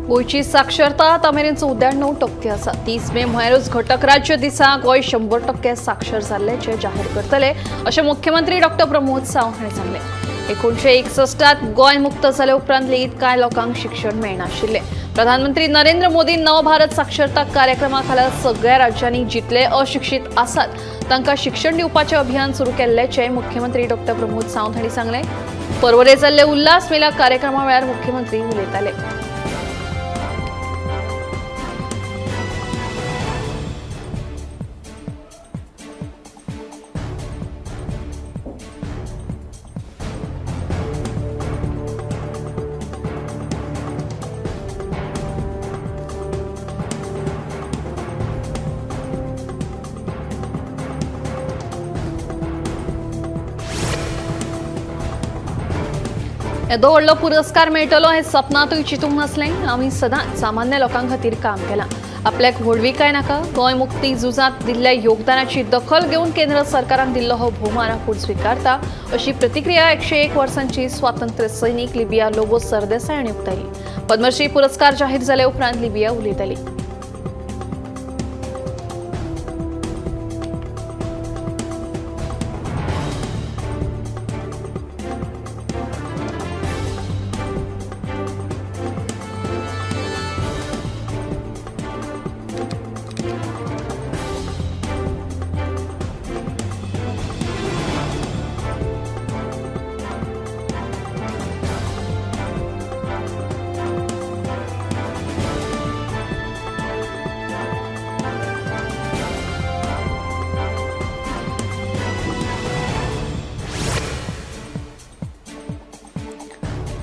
गोंयची साक्षरता आतां मेरेन 94% आसा. 30 मे म्हळ्यारूच घटक राज्य दिसा गोंय 100% साक्षर जाल्ल्याचें जाहीर करतले अशें मुख्यमंत्री डॉक्टर प्रमोद सावंत हांणी सांगलें. 1961 गोंय मुक्त जाले उपरांत लेगीत कांय लोकांक शिक्षण मेळनाशिल्लें. प्रधानमंत्री नरेंद्र मोदी नव भारत साक्षरता कार्यक्रमा खाला सगळ्या राज्यांनी जितले अशिक्षीत आसात तांकां शिक्षण दिवपाचें अभियान सुरू केल्ल्याचें मुख्यमंत्री डॉक्टर प्रमोद सावंत हांणी सांगलें. पर्वरे जाल्ले उल्हास मेला कार्यक्रमा वेळार मुख्यमंत्री उलयताले. येदो व्हडलो पुरस्कार मेळटलो हें सपनांतूय चिंतूंक नासलें. आमी सदांच सामान्य लोकां खातीर काम केलां. आपल्याक व्हडविकाय नाका. गोंय मुक्ती झुजांत दिल्ल्या योगदानाची दखल घेवन केंद्र सरकारान दिल्लो हो भोवमान आपूण स्विकारता अशी प्रतिक्रिया 101 वर्सांची स्वातंत्र्य सैनीक लिबिया लोबो सरदेसाय हांणी उक्तायली. पद्मश्री पुरस्कार जाहीर जाले उपरांत लिबिया उलयताली.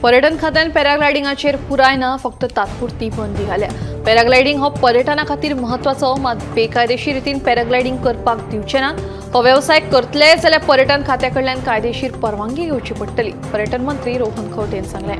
पर्यटन खात्यान पॅराग्लायडिंगाचेर पुराय ना फक्त तात्पुरती बंदी घाल्या. पॅराग्लायडिंग हो पर्यटना खातीर म्हत्वाचो, मात बेकायदेशीर रितीन पॅराग्लायडिंग करपाक दिवचे ना. हो वेवसाय करतले जाल्यार पर्यटन खात्या कडल्यान कायदेशीर परवानगी घेवची पडटली, पर्यटन मंत्री रोहन खंवटेन सांगलें.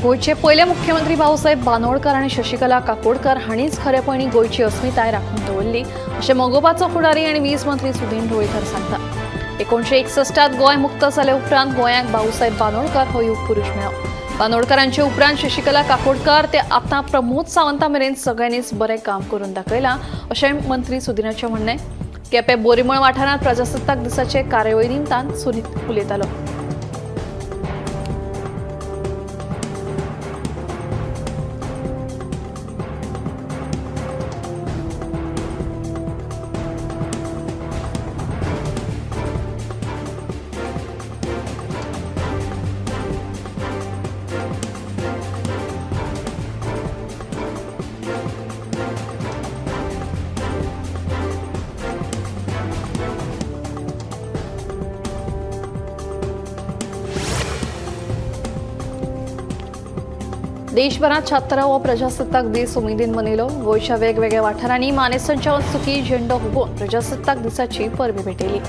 गोंयचे पयले मुख्यमंत्री भाऊसाहेब बांदोडकर आनी शशिकला काकोडकर हांणीच खरेपणी गोंयची अस्मिताय राखून दवरली अशें मगोपाचो फुडारी आनी वीज मंत्री सुदीन ढवळीकर सांगता. 1961 गोंय मुक्त जाले उपरांत गोंयाक भाऊसाहेब बांदोडकर हो युग पुरूष मेळ्ळो. बांदोडकरांचे उपरांत शशिकला काकोडकर ते आतां प्रमोद सावंता मेरेन सगळ्यांनीच बरें काम करून दाखयलां अशें मंत्री सुदिनाचें म्हणणें. केपें बोरीमळ वाठारांत प्रजासत्ताक दिसाचे कार्यावळी निमतान सुदीन उलयतालो. देशभरात 76वो प्रजासत्ताक दीस उमेदीन मनयलो. गोंयच्या वेगवेगळ्या वाठारांनी मानेस्तांच्या हस्तुकीं झेंडो हुबोवन प्रजासत्ताक दिसाची परबी भेटयली.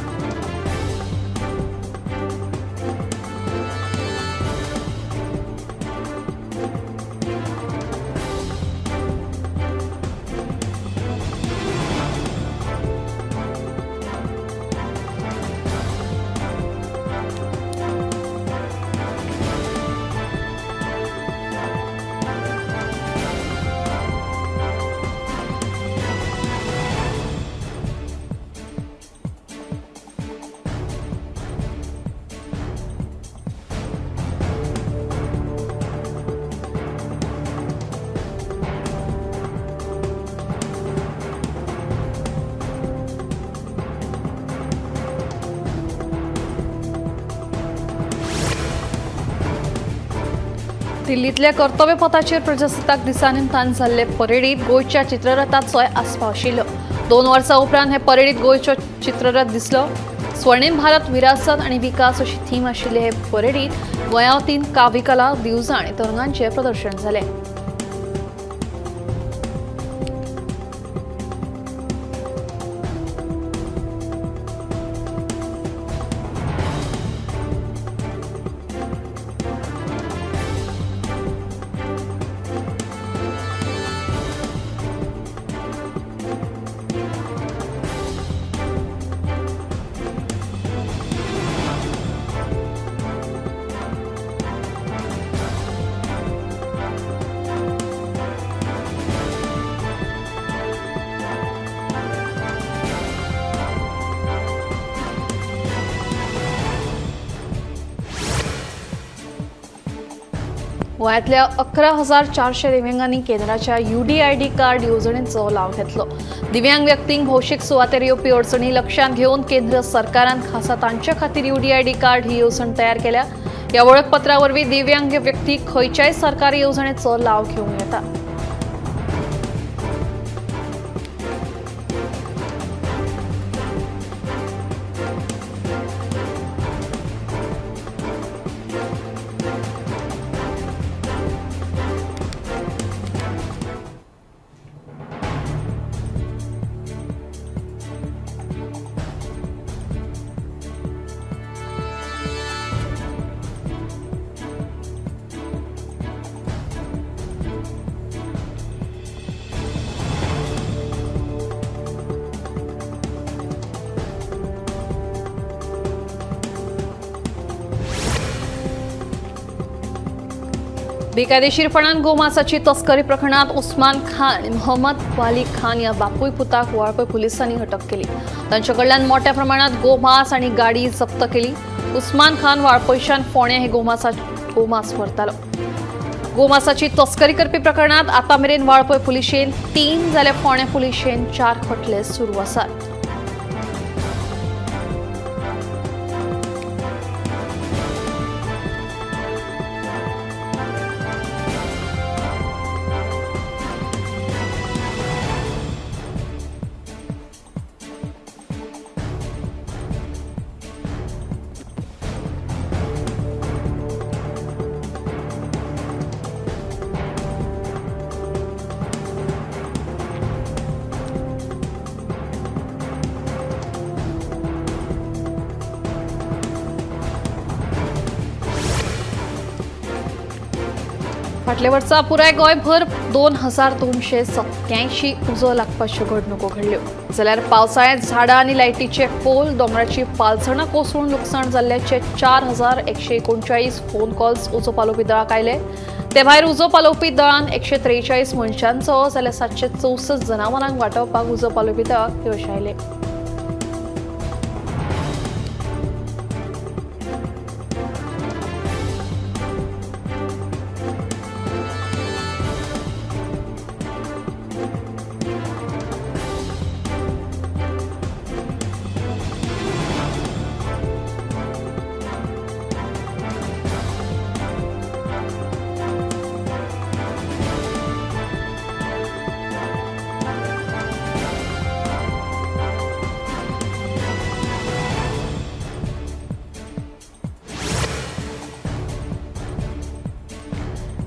दिल्लींतल्या कर्तव्यपथाचेर प्रजासत्ताक दिसा निमतान जाल्ले परेडीत गोंयच्या चित्ररथाचोय आस्पाव आशिल्लो. 2 वर्सां उपरांत हे परेडीत गोंयचो चित्ररथ दिसलो. स्वर्णीम भारत विरासत आनी विकास अशी थीम आशिल्ले हे परेडीत गोंया वतीन काव्यकला, दिवजां आनी तरंगांचें प्रदर्शन जालें. गोंयांतल्या 11,400 दिव्यांगांनी केंद्राच्या UDID card येवजणेचो लाव घेतलो. दिव्यांग व्यक्तींक भौशीक सुवातेर येवपी अडचणी लक्षांत घेवन केंद्र सरकारान खासा तांचे खातीर UDID card ही येवजण तयार केल्या. ह्या वळखपत्रा वरवीं दिव्यांग व्यक्ती खंयच्याय सरकारी येवजणेचो लाव घेवंक येता. बेकायदेशीरपणान गोमांसाची तस्करी प्रकरणात उस्मान खान आनी मोहम्मद वाली खान ह्या बापूय पुताक वाळपय पुलिसांनी अटक केली. तांचे कडल्यान मोठ्या प्रमाणात गोमांस आनी गाडी जप्त केली. उस्मान खान वाळपयच्यान फोंडें हे गोमांस व्हरतालो. गोमांसाची तस्करी करपी प्रकरणात आतां मेरेन वाळपय पुलिशेन 3 जाल्यार फोंडें पुलिशेन 4 खटले सुरू आसात. फाटल्या वर्सा पुराय गोंयभर 2,287 उजो लागपाच्यो घडणुको घडल्यो. जाल्यार पावसाळ्यांत झाडां आनी लायटीचे पोल, दोंगराची पालसणां कोसळून लुकसाण जाल्ल्याचे 4,139 फोन कॉल्स उजो पालोवपी दळाक आयले. ते भायर उजो पालोवपी दळान 143 मनशांचो जाल्यार 764 जनावरांक वाटावपाक उजो पालोवपी दळाक यश आयलें.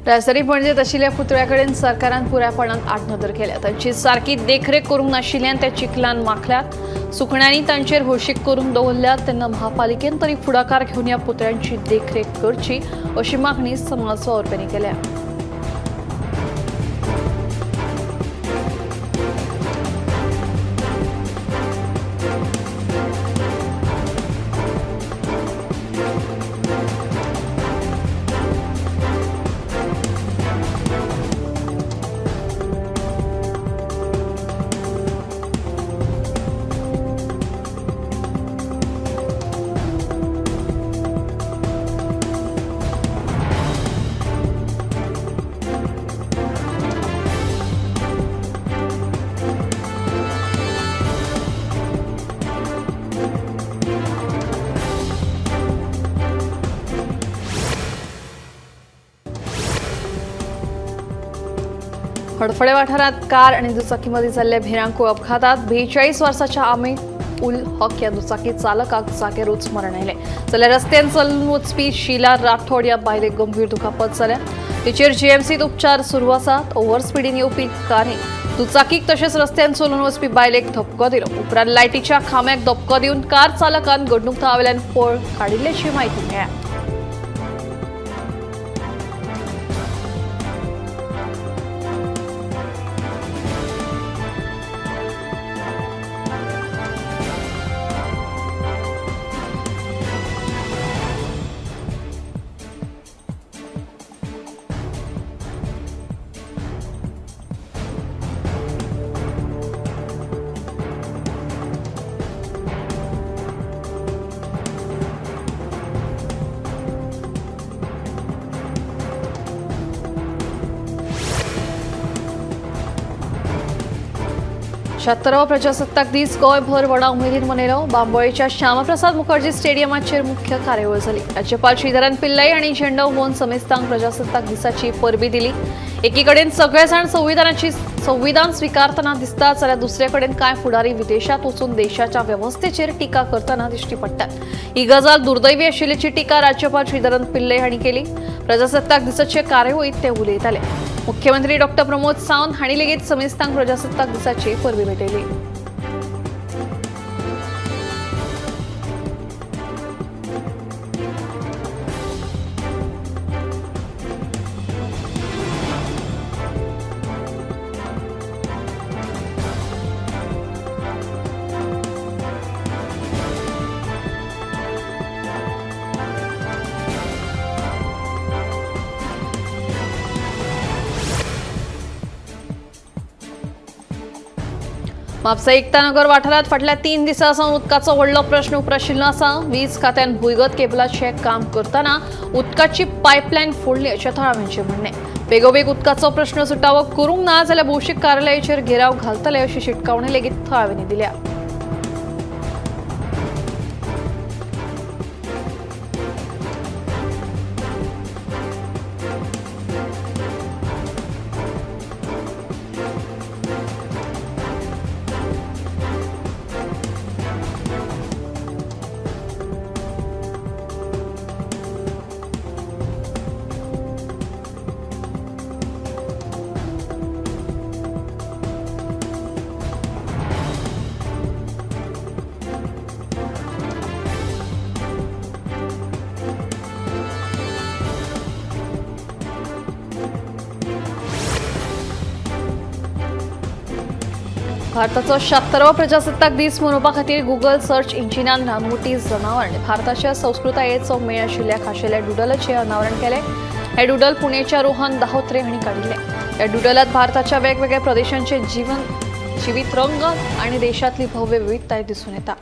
राजधानी पणजेंत आशिल्ल्या पुतळ्या कडेन सरकारान पुरायपणान आडनदर केल्या. तांची सारकी देखरेख करूंक नाशिल्ल्यान ते चिखलान माखल्यात. सुकण्यांनी तांचेर हळशीक करून दवरल्यात. तेन्ना महापालिकेन तरी फुडाकार घेवन ह्या पुतळ्यांची देखरेख करची अशी मागणी समाज वावुरप्यांनी केल्या. हडफडे वाठारात कार आणि दुचाकीमध्ये जाल्ल्या भिरांकूळ अपघातात 42 वर्साच्या अमित उल हक ह्या दुचाकी चालकाक जागेरूच मरण आयलें. जाल्यार रस्त्यान चलून वचपी शीला राठोड ह्या बायलेक गंभीर दुखापत जाल्या. तिचेर जीएमसीत उपचार सुरू आसात. ओव्हर स्पिडीन येवपी कारीन दुचाकीक तशेंच रस्त्यान चलून वचपी बायलेक धपको दिलो. उपरांत लायटीच्या खांब्याक धपको दिवन कार चालकान घडणूक थळावेल्यान पळ काडिल्ल्याची म्हायती मेळ्ळ्या. 76वो प्रजासत्ताक दीस गोंयभर व्हडा उमेदीन मनयलो. बांबोळेच्या श्यामाप्रसाद मुखर्जी स्टेडियमाचेर मुख्य कार्यावळ जाली. राज्यपाल श्रीधरन पिल्लई हांणी झेंडो उबोवन समेस्तांक प्रजासत्ताक दिसाची परबी दिली. एकीकडेन सगळे जाण संविधान स्विकारतना दिसतात, जाल्यार दुसरे कडेन कांय फुडारी विदेशात वचून देशाच्या वेवस्थेचेर टिका करतना दिश्टी पडटात. ही गजाल दुर्दैवी आशिल्ल्याची टिका राज्यपाल श्रीधरन पिल्लई हांणी केली. प्रजासत्ताक दिसाचे कार्यावळींत ते उलयताले. मुख्यमंत्री डॉक्टर प्रमोद सावंत हांणी लेगीत समेस्तांक प्रजासत्ताक दिसाची परबी भेटयली. म्हापसा एकतानगर वाठारात फाटल्या 3 दिसां सावन उदकाचो व्हडलो प्रश्न उप्राशिल्लो आसा. वीज खात्यान भुंयगत केबलाचें काम करतना उदकाची पायपलायन फोडली अशें थळाव्यांचें म्हणणें. बेगोबेग उदकाचो प्रश्न सुटावो करूंक ना जाल्यार भौशीक कार्यालयाचेर घेराव घालतले अशी शिटकावणी लेगीत थळाव्यांनी दिल्या. भारताचो 76वो प्रजासत्ताक दीस मनोवपा खातीर गुगल सर्च इंजिनान रानवटी जनावर आनी भारताच्या संस्कृतायेचो मेळ आशिल्ल्या खाशेल्या डुडलाचें अनावरण केलें. हे डुडल पुणेच्या रोहन दाहोत्रे हांणी काडिल्लें. ह्या डुडलांत भारताच्या वेगवेगळ्या प्रदेशांचे जिवीत रंग आनी देशांतली भव्य विविधताय दिसून येता.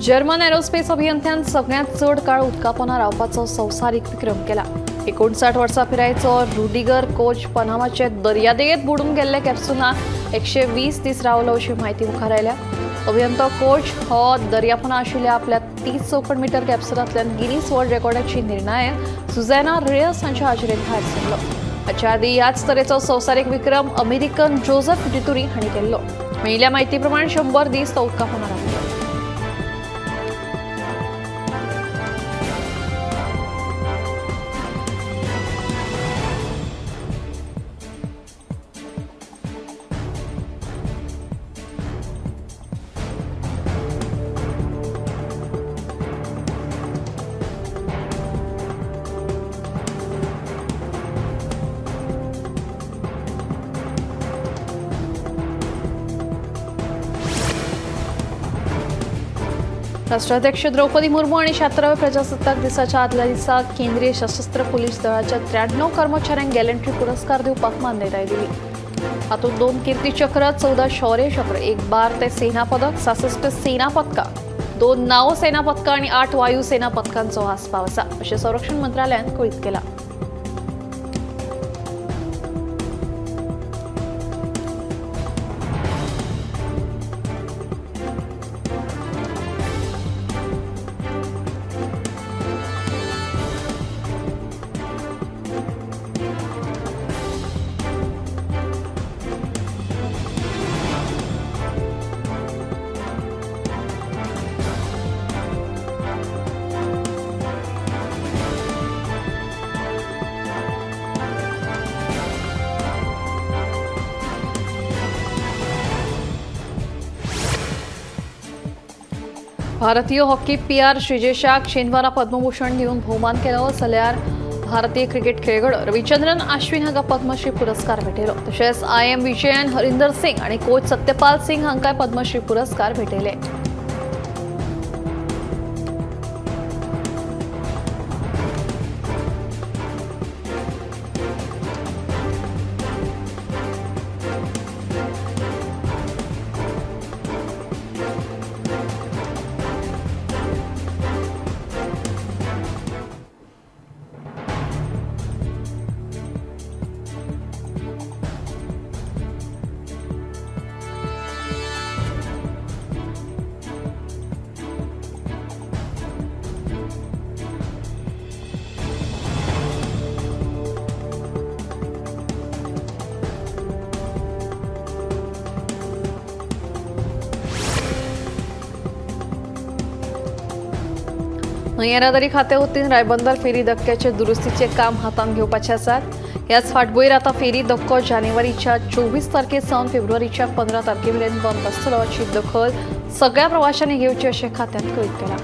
जर्मन एरोस्पेस अभियंत्यान सगळ्यांत चड काळ उदकापोना रावपाचो संवसारीक विक्रम केला. 59 वर्सां पिरायेचो रुडिगर कोच पनामाचे दर्यादेगेंत बुडून गेल्ल्या कॅप्सुलांत 120 दीस रावलो अशी म्हायती मुखार आयल्या. अभियंतो कोच हो दर्यापोना आशिल्ल्या आपल्या 30 चौखण मीटर कॅप्सुलांतल्यान गिनीस वर्ल्ड रेकॉर्डाची निर्णायक सुझॅना रेयस हांच्या हाजेरेंत भायर सरलो. हाच्या आदीं ह्याच तरेचो संवसारीक विक्रम अमेरिकन जोसेफ डितुरी हांणी केल्लो. मेळिल्ल्या म्हायती प्रमाण 100 दीस तो उदकापोना रावलो. राष्ट्राध्यक्ष द्रौपदी मुर्मू आणि 76व्या प्रजासत्ताक दिसाच्या आदल्या दिसा केंद्रीय सशस्त्र पोलीस दळाच्या 93 कर्मचाऱ्यांक गॅलंट्री पुरस्कार दिवपाक मान्यताय दिली. हातूंत 2 कीर्तीचक्र, 14 शौर्यचक्र, 1 बार ते सेना पदक, 66 सेना पदकां, 2 नौसेना पदकां आनी 8 वायुसेना पदकांचो आस्पाव आसा अशें संरक्षण मंत्रालयान कळीत केलां. भारतीय हॉकी PR श्रीजेशाक शेनवारा पद्मभूषण दिवन भोवमान केलो जाल्यार भारतीय क्रिकेट खेळगडो रविचंद्रन अश्विन हांकां पद्मश्री पुरस्कार भेटयलो. तशेंच IM Vijayan, Harinder Singh आनी कोच सत्यपाल सिंग हांकांय पद्मश्री पुरस्कार भेटयले. येरादारी खात्या वतीन रायबंदर फेरी धक्क्याचे दुरुस्तीचे काम हातांत घेवपाचे आसात. ह्याच फाटभुंयेर आतां फेरी धक्को जानेवारीच्या 24 तारखे सावन फेब्रुवारीच्या 15 तारखे मेरेन बंद आसतलो अशी दखल सगळ्या प्रवाशांनी घेवची अशें खात्यान कळीत केलां.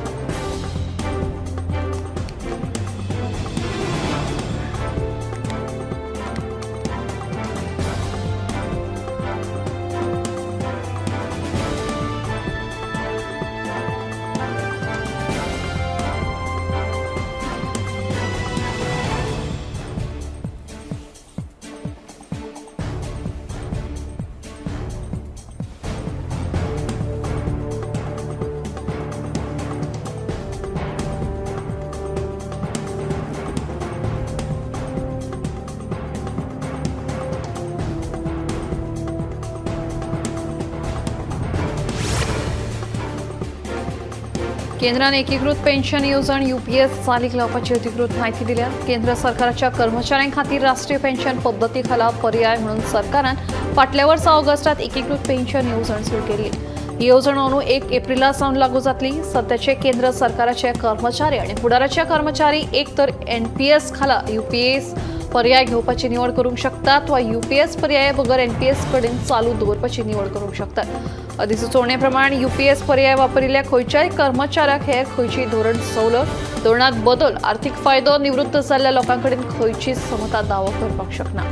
केंद्रान एकीकृत पेन्शन येवजण UPS चालीक लावपाची अधिकृत माहिती दिल्या. केंद्र सरकाराच्या कर्मचाऱ्यां खातीर राष्ट्रीय पेन्शन पद्दती खाला पर्याय म्हणून सरकारान फाटल्या वर्सा ऑगस्टात एकीकृत पेन्शन येवजण सुरू केली. ही येवजण अंदू 1 एप्रिला सावन लागू जातली. सध्याचे केंद्र सरकाराचे कर्मचारी आनी फुडाराचे कर्मचारी एक तर NPS खाला UPS पर्याय घेवपाची निवड करूंक शकतात वा UPS पर्याया बगर NPS कडेन चालू दवरपाची निवड करूंक शकतात. अधिसुचोवणे प्रमाण UPS पर्याय वापरिल्ल्या खंयच्याय कर्मचाऱ्याक हेर खंयची धोरण सवलत, धोरणांत बदल, आर्थिक फायदो, निवृत्त जाल्ल्या लोकां कडेन खंयची समता दावो करपाक शकना.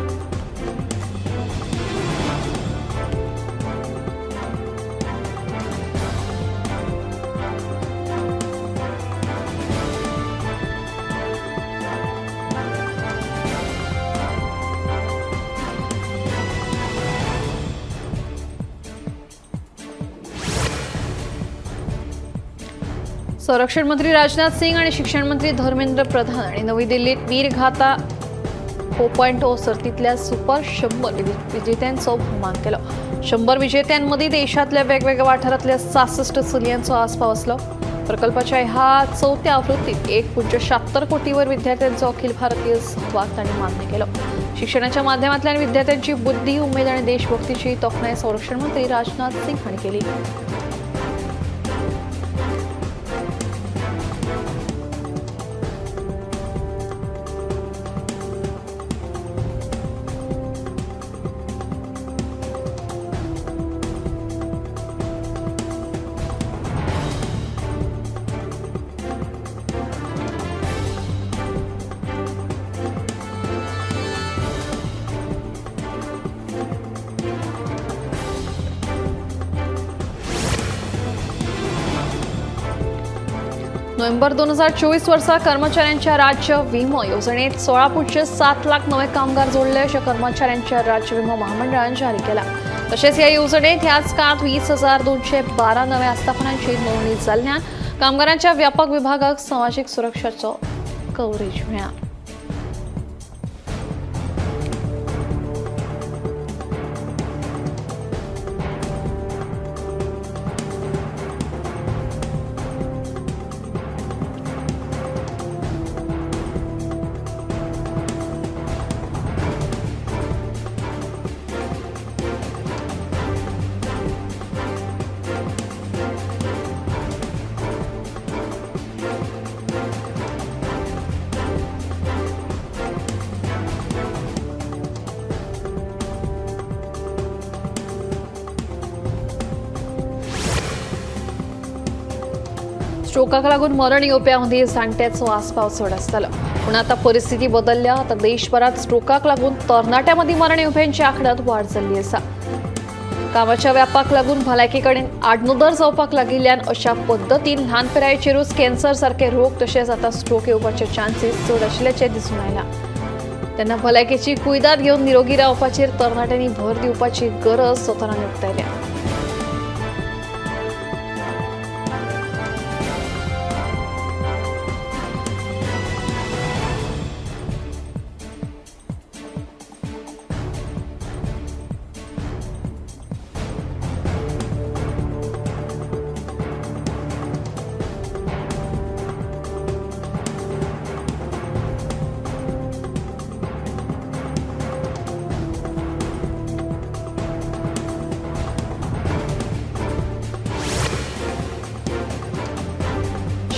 संरक्षण मंत्री राजनाथ सिंग आणि शिक्षण मंत्री धर्मेंद्र प्रधान आणि नवी दिल्लीत वीरगाथा 4.0 सर्तीतल्या सुपर 100 विजेत्यांचो भोवमान केलो. 100 विजेत्यांमध्ये देशातल्या वेगवेगळ्या वाठारांतल्या 66 चलयांचो आस्पाव आसलो. प्रकल्पाच्या ह्या चवथ्या आवृत्तीत 1.76 कोटीवर विद्यार्थ्यांचो अखिल भारतीय सहभाग तांणी मान्य केलो. शिक्षणाच्या माध्यमांतल्यान विद्यार्थ्यांची बुद्धी, उमेद आणि देशभक्तीची तोखणाय संरक्षण मंत्री राजनाथ सिंग हांणी केली. नोव्हेंबर 2024 वर्सा कर्मचाऱ्यांच्या राज्य विमो येवजणेत 16.7 लाख नवे कामगार जोडले अशें कर्मचाऱ्यांच्या राज्य विमो महामंडळान जारी केला. तशेंच ह्या येवजणेत ह्याच काळात 20,212 नव्या आस्थापनांची नोंदणी जाल्ल्यान कामगारांच्या व्यापक विभागाक सामाजीक सुरक्षाचो कव्हरेज मेळ्ळा. स्ट्रोकाक लागून मरण येवप्यां मदीं जाणट्याचो आस्पाव चड आसतालो, पूण आतां परिस्थिती बदल्ल्या. आतां देशभरांत स्ट्रोकाक लागून तरणाट्यां मदीं मरण येवप्यांच्या आंकड्यांत वाड जाल्ली आसा. कामाच्या व्यापाक लागून भलायके कडेन आडनदर जावपाक लागिल्ल्यान अशा पद्दतीन ल्हान पिरायेचेरूच कॅन्सर सारके रोग तशेंच आतां स्ट्रोक येवपाचे चान्सीस चड आशिल्ल्याचें दिसून आयलां. तेन्ना भलायकेची कुयदाद घेवन निरोगी रावपाचेर तरणाट्यांनी भर दिवपाची गरज दोतोरांनी उक्तायल्या.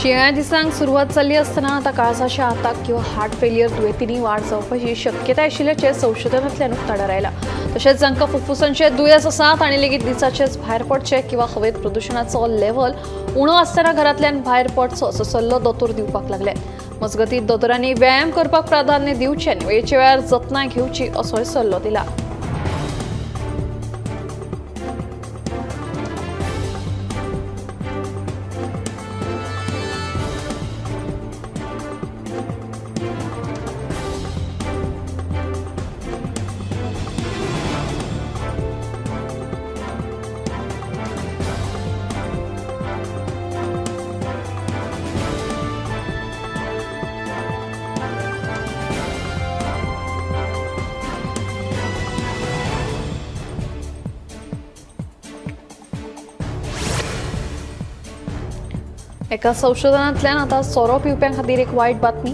शिंयाळ्या दिसांक सुरवात जाल्ली आसतना आतां काळजाच्या आताक किंवा हार्ट फेलियर दुयेंतींनी वाड जावपाची शक्यताय आशिल्ल्याचें संशोधनांतल्यान उक्ताडार आयलां. तशेंच जांकां फुफ्फुसांचे दुयेंस आसा तांणी लेगीत दिसाचेच भायर पडचें किंवा हवेंत प्रदुशणाचो लेवल उणो आसतना घरांतल्यान भायर पडचो असो सल्लो दोतोर दिवपाक लागले. मजगतीं दोतोरांनी व्यायाम करपाक प्राधान्य दिवचें आनी वेळचे वेळार जतनाय घेवची असोय सल्लो दिला. एका संशोधनांतल्यान आतां सोरो पिवप्यां खातीर एक वायट बातमी.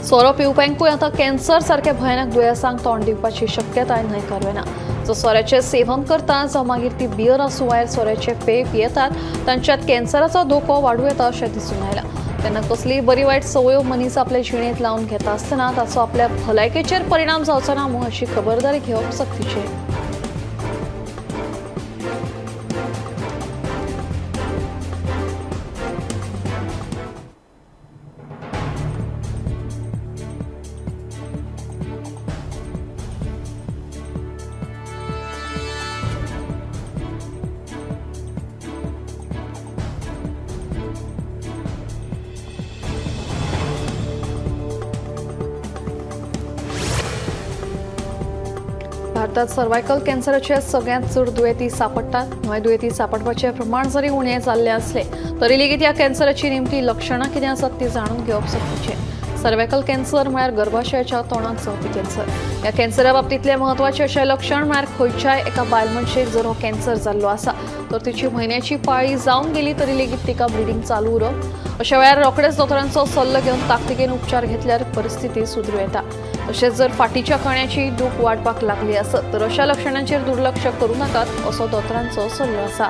सोरो पिवप्यांकूय आतां कॅन्सर सारक्या भयानक दुयेंसांक तोंड दिवपाची शक्यताय न्हयकारूं येना. जो सोऱ्याचें सेवन करता जावं मागीर ती बियर आसूं वायर सोऱ्याचे पेय पियेतात तांच्यात कॅन्सराचो धोको वाडूं येता अशें दिसून आयलां. तेन्ना कसलीय बरी वायट संवयो मनीस आपले जिणेंत लावन घेता आसतना ताचो आपल्या भलायकेचेर परिणाम जावचो ना म्हूण अशी खबरदारी घेवप सक्तीचें. भारतात सर्वायकल कॅन्सराचे सगळ्यांत चड दुयेंती सांपडटात. नवे दुयेंती सांपडपाचें प्रमाण जरी उणें जाल्लें आसलें तरी लेगीत ह्या कॅन्सराची नेमकी लक्षणां कितें आसात ती जाणून घेवप सक्तीचें. सर्वायकल कॅन्सर म्हळ्यार गर्भाशयाच्या तोंडांत जावपी कॅन्सर. ह्या कॅन्सरा बाबतींतलें म्हत्वाचें अशें लक्षण म्हळ्यार खंयच्याय एका बायल मनशेक जर हो कॅन्सर जाल्लो आसा तर तिची म्हयन्याची पाळी जावन गेली तरी लेगीत तिका ब्लिडींग चालू उरप. अशा वेळार रोखडेच दोतोरांचो सल्लो घेवन ताकतिकेन उपचार घेतल्यार परिस्थिती सुदरू येता. तशेंच जर फाटीच्या कण्याची दूख वाडपाक लागली आसत तर अशा लक्षणांचेर दुर्लक्ष करूं नाकात असो दोतोरांचो सल्लो आसा.